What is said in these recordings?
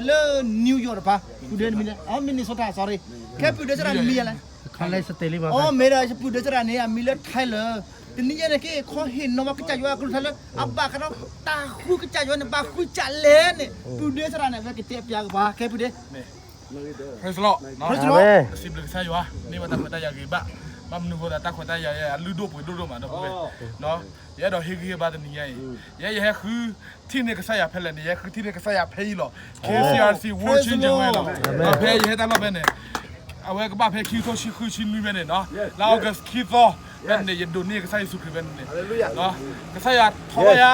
လၢ New York တပၤ, ပုၢ်ဒ့နမံၤလဲၣ်, အိ Minnesota, sorry, ခဲပုၢ်ဒ့သရၣ်နမံၤယၤလဲၣ်, အိ မ့ၢ်ဒီးပုၢ်ဒ့သရၣ်န့ၣ် အမံၤလၢ Tyler, တနံၤညါန့ၣ်က့ၤ ခီဟ့ၣ်နီၤဝဲကစၢ်ယွၤအကလုၢ်ကထါလၢ အဘၣ်ဃးဒီးတၢ်ဃုကစၢ်ယွၤန့ၣ် ဘၣ်ဃုကစၢ်လဲၣ်န့ၣ် ပုၢ်ဒ့သရၣ်န့ၣ် အဝဲကတဲပျးကပၤ ခဲပုၢ်ဒ့ Praise the Lord, စံးဘျုးကစၢ်ယွၤ, န့ၢ်ဘၣ်တၢ်ခွဲးတၢ်ယာ်ဂ့ၤဘၣ်, ဘၣ်မနုၤဃိသတး တၢ်ခွဲးတၢ်ယာ်အလုၢ်ဒိၣ်ပှ့ၤဒိၣ်ဒိၣ်မး ဒီပုၢ်ဝဲၢ်, ယအဲၣ်ဒိးဟ့ၣ်ဂံၢ်ဟ့ၣ်ဘါတနံၤညါအံၤ, ယဲယဟဲဃုထံၣ်န့ၢ်ကစၢ်ယွၤဖဲလဲၣ်န့ၣ် ယဟဲဃုထံၣ်န့ၢ်ကစၢ်ယွၤဖဲအံၤလီၤ, K C R C World Changer ဝဲလီၤ, ဖဲယဟဲတၢ်လီၢ်ဖဲန့ၣ် အဝဲကဘၣ်ဖဲခံကထိဆံဃုဆံနွံဖဲန့ၣ်နီၤ, လါ August ခံသီ, ဖဲန့ၣ် ယဒိးန့ၢ်ကစၢ်ယ့ၣ်ၡူးခရံာ်ဖဲန့ၣ်န့ၣ်, ကစၢ်ယွၤထီၣ်ဘၣ်ယၤ,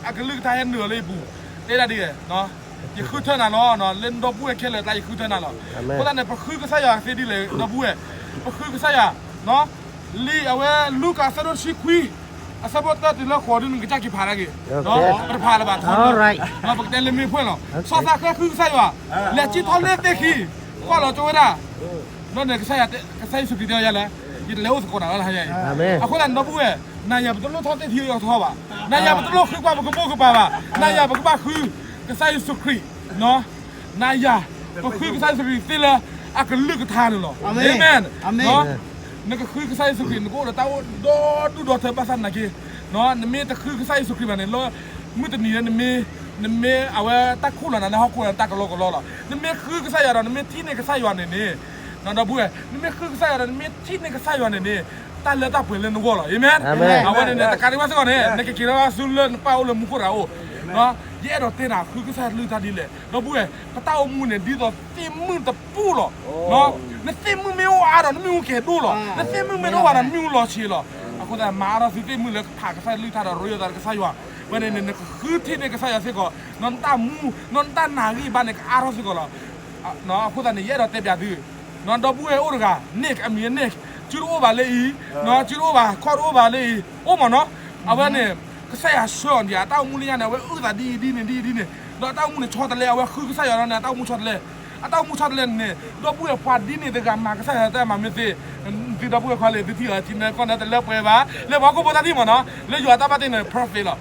အကလုၢ်ကထါဟဲနုာ်လီၤလၢယပူၤ, တဲဒၣ်ဒ်လဲၣ်, ယဃုထၢနၤလီၤ, လၢဒီပုၢ်ဝဲၢ်ခဲလၢာ်အကျါယဃုထၢနၤလီၤ, အဃိသတးန့ၣ် ပဃုကစၢ်ယွၤသ့ဒ်လဲၣ် ဒီပုၢ်ဝဲၢ်, ပဃုကစၢ်ယွၤ, လံာ်အဝဲလူၤကၣ်အဆၢဒိၣ်တဆံခွံ, အဆၢဖိတၢတုၤလၢဃိးဒ်န့ၣ် နကစၢ်က့ၤဖးဒၣ်က့ၤ, ပတဖးလၢၤဘၣ်, ပကတဲလၢမ့ၢ်ဖှဲၣ်လီၤ, စီၤသးဃဲဃုကစၢ်ယွၤ, လဲၤစံၣ်ထီၣ်လၢသ့ၣ်ခံ, ကွၢ်လီၤကၠိဝဲဒၣ် ဒီးန့ၣ် ကစၢ်ယ့ၣ်ၡူးခရံာ်တဲအီၤယၤလဲၣ်, ယတလဲၤအိၣ်သကိးနၤလၢဟါယၤအံၤ, အဃိသတးန့ၣ် ဒီပုၢ်ဝဲၢ်, နၤယၤပတလိၣ်ထီၣ်သ့ၣ်ခံအီၤထီဘၣ်, နၤယၤပတလိၣ်ဃုကွၢ်ပကမိၢ်ကပၤဘၣ်, နၤယၤပကဘၣ်ဃုကစၢ်ယ့ၣ်ၡူးခရံာ်, နၤယၤ, ပဃုကစၢ်ယ့ၣ်ၡူးခရံာ်သ့လၢအကလုၢ်ကထါန့ၣ်လီၤ, Amen, နကဃုကစၢ်ယ့ၣ်ၡူးခရံာ် နကအိၣ်ဒီးတၢ်အိၣ်ဒီဒူၣ်ဒီထၢဘၣ်ဆၣ်သနာ်က့, နမ့ၢ်တဃုကစၢ်ယ့ၣ်ၡူးခရံာ်ဘၣ်န့ၣ် လၢမုၢ်တနံၤလၢနမ့ၢ်, နမ့ၢ်အဝဲတၢ်ခိၣ်လီၤနၤလၢဟီၣ်ခိၣ်ဒီးတၢ်ကလီကလီလီၤ, နမ့ၢ်ဃုကစၢ်ယွၤဒီး နမ့ၢ်ထံၣ်န့ၢ်ကစၢ်ယွၤန့ၣ်န့ၣ်, ဒီပုၢ်ဝဲၢ်, နမ့ၢ်ဃုကစၢ်ယွၤဒီး နမ့ၢ်ထံၣ်န့ၢ်ကစၢ်ယွၤန့ၣ်န့ၣ်, တၢ်လၢတၢ်ပှဲၤလၢနဂီၢ်လီၤ, Amen, အဝဲန့ၣ်န့ၣ် တကးဒံးဘၣ်စ့ၢ်ကီးန့ၣ် နကက့ၤလီၤဆူလၢနပၢ်အိၣ်လၢမူခိၣ်တဂၤအိၣ်, ယအဲၣ်ဒိးတဲနၤ ဃုကစၢ်ယွၤအကလုၢ်ကထါဒ်လဲၣ်, ဒီပုၢ်ဝဲၢ်, ပတၢ်အိၣ်မူန့ၣ် ဒ်သိးသ့ၣ်မုၢ်တပူၤလီၤ, နသ့ၣ်မုၢ်မ့ၢ်အိၣ်အါဒီး နမ့ၣ်အူကဲၤဒိၣ်လီၤ, နသ့ၣ်မုၢ်မ့ၢ်တအိၣ်ဘၣ်ဒီး နမ့ၣ်အူလီၤဆံးလီၤ, အဃိသတး မၤအါထီၣ်သုသ့ၣ်မုၢ်လၢကဖးကစၢ်ယွၤအကလုၢ်ကထါဒီး ရိယိသးဒီးကစၢ်ယွၤ, ဝဲန့ၣ်န့ၣ် နကဃုထံၣ်န့ၢ်ကစၢ်ယွၤစ့ၢ်ကီး, နတၢ်မူ, နတၢ်နာ်ဂံၢ်ဘါန့ၣ် ကအါထီၣ်စ့ၢ်ကီးလီၤ, အဃိသတးန့ၣ် ယအဲၣ်ဒိးတဲပျးသု, ဒီပုၢ်ဝဲၢ်အိၣ်တဂၤ, Nick အမံၤ Nick, စုတအိၣ်ဘၣ်လၢအံၤ, စုတအိၣ်ဘၣ် ခီၣ်တအိၣ်ဘၣ်လၢအံၤ, အိၣ်မးနီၤ, အဝဲန့ၣ် ကစၢ်ယွၤဆှၢအီၤဒံး အတၢ်အိၣ်မူလၢညါန့ၣ် အဝဲအုၣ်သးဒ်အံၤဒ်န့ၣ်ဒ်အံၤဒ်န့ၣ်, ဒီးအတၢ်အိၣ်မူန့ၣ်ဆီတလဲ အဝဲဃုကစၢ်ယွၤဒီးန့ၣ် အတၢ်အိၣ်မူဆီတလဲ, အတၢ်အိၣ်မူဆီတလဲန့ၣ်န့ၣ် ဒီပုၢ်ဝဲၢ် ပှၤဒ်န့ၣ်တဂၤမၤကစၢ်ယွၤတၢ်မၤမ့ၢ်သ့, သုဒီပုၢ်ဝဲၢ်ခွါလၢ သုထံၣ်အီၤထံန့ၣ် ကီၢ်န့ၣ်တလၢပှဲၤဘၣ်, လၢပှၤဟီၣ်ခိၣ်ဖိတၢ်ထံၣ်မးနီၤ, လၢယွၤတၢ်ဘၣ်တ့န့ၣ် perfect လီၤ,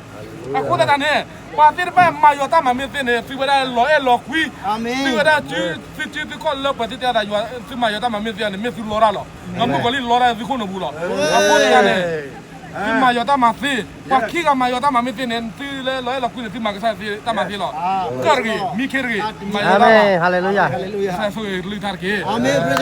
အဃိသတးန့ၣ် ပှၤသ့ၣ်တဖၣ်မၤယွၤတၢ်မၤမ့ၢ်သ့န့ၣ် သုဝဲဒၣ်လီၤအဲၣ်လီၤကွံ, သုဝဲဒၣ် သုစုသုခီၣ်လၢပှၤသ့ၣ်တဖၣ် သုမၤယွၤတၢ်မၤမ့ၢ်သ့န့ၣ် မ့ၢ်သုလီတၢ်လီၤ, ဒီးမုၣ်ကီၤလံၢ်လီတၢ်သုခိၣ်နူာ်ပူၤလီၤ, အဃိသတးန့ၣ် သုမၤယွၤတၢ်မၤသ့, ပှၤခံဂၤမၤယွၤတၢ်မၤမ့ၢ်သ့န့ၣ် သုလၢလီၤအဲၣ်လီၤကွံန့ၣ် သုမၤကစၢ်ယွၤတၢ်မၤသ့လီၤ, ကၢၣ်တဂ့ၤ မံခ့တဂ့ၤ, မၤယွၤတၢ်လီၤ, ကစၢ်ယွၤဆိၣ်ဂ့ၤကလုၢ်ကထါတက့ၢ်, အၤမ့ၣ်